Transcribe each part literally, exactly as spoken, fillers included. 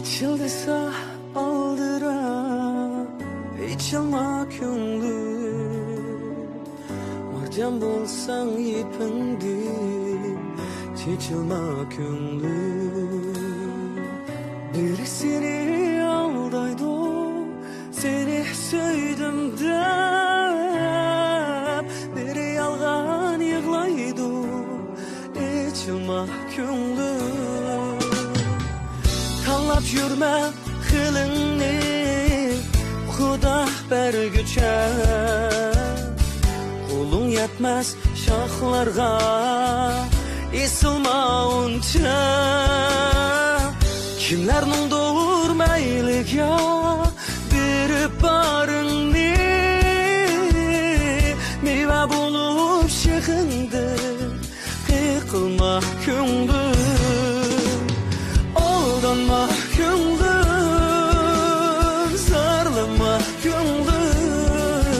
ئېچىل دېسە ئالدىراپ، ئېچىلما كۆڭلۈم. مارجان بولساڭ يىپىڭدىن، چېچىلما كۆڭلۈم. بىرى سېنى ئالدايدۇ، سېنى سۆيدۈم دەپ، بىرى يالغان يىغلايدۇ، ئېچىلما كۆڭلۈم. تاڭلاپ يۈرمە خىلىڭنى، خۇدا بەرگۈچە. قولۇڭ يەتمەس شاخلارغا، ئېسىلما ئۇنچە. كىملەرنىڭدۇر مەيلىگە بېرىپ بارىڭنى، مېۋە بولۇپ شېخىڭدىن قېقىلما كۆڭلۈم. ئالدانما كۆڭلۈم، زارلىما كۆڭلۈم.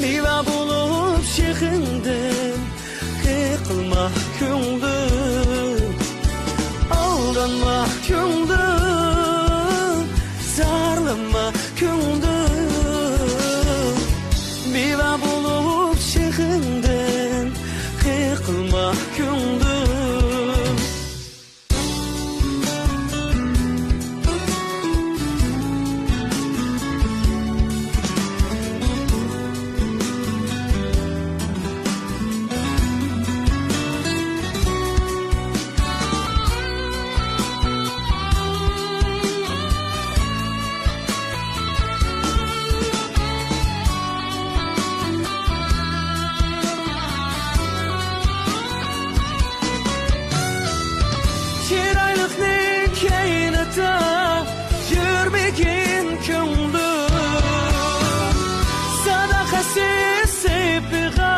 مېۋە بولۇپ شېخىڭدىن قېقىلما كۆڭلۈم. ئالدانما كۆڭلۈم، زارلىما كۆڭلۈم. مېۋە بولۇپ شېخىڭدىن قېقىلما كۆڭلۈم. چىرايلىقنىڭ كەينىدە يۈرمىگىن كۆڭلۈم، ساداقەتسىز سېپىغا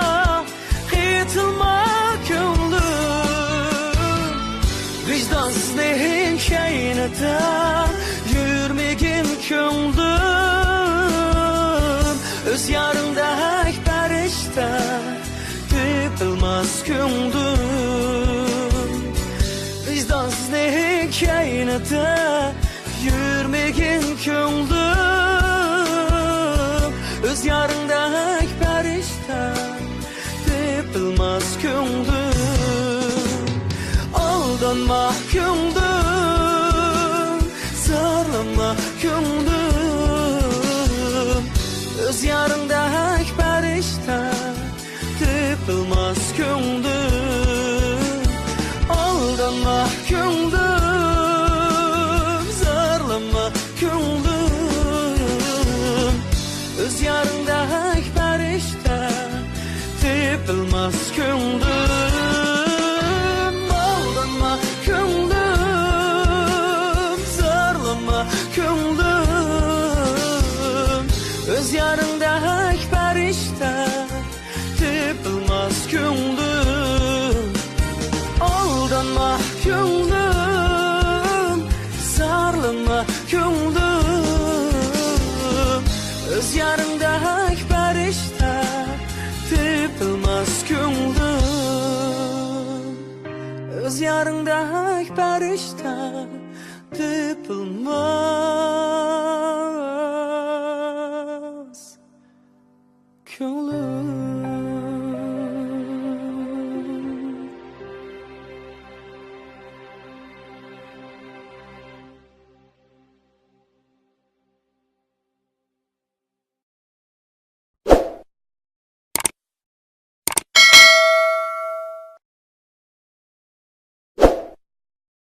قېتىلما كۆڭلۈم. ۋىجدانسىزنىڭ كەينىدە يۈرمىگىن كۆڭلۈم. ئۆز يارىڭدەك پەرىشتە تېپىلماس كۆڭلۈم. ۋىجدانسىزنىڭ كەينىدە يۈرمىگىن كۆڭلۈم. ئۆز يارىڭدەك پەرىشتە تېپىلماس كۆڭلۈم. ئالدانما كۆڭلۈم، زارلانما كۆڭلۈم. ئۆز يارىڭدەك پەرىشتە تېپىلماس كۆڭلۈم. ئالدانما كۆڭلۈم، زارلانما كۆڭلۈم. ئۆز يارىڭدەك پەرىشتە تېپىلماس كۆڭلۈم. ئالدانما كۆڭلۈم، زارلانما كۆڭلۈم. ئۆز يارىڭدەك پەرىشتە تېپىلماس كۆڭلۈم. ئالدانما كۆڭلۈم، زارلانما كۆڭلۈم. ئۆز يارىڭدەك پەرىشتە تېپىلماس كۆڭلۈم. ئۆز يارىڭدەك پەرىشتە تېپىلماس كۆڭلۈم.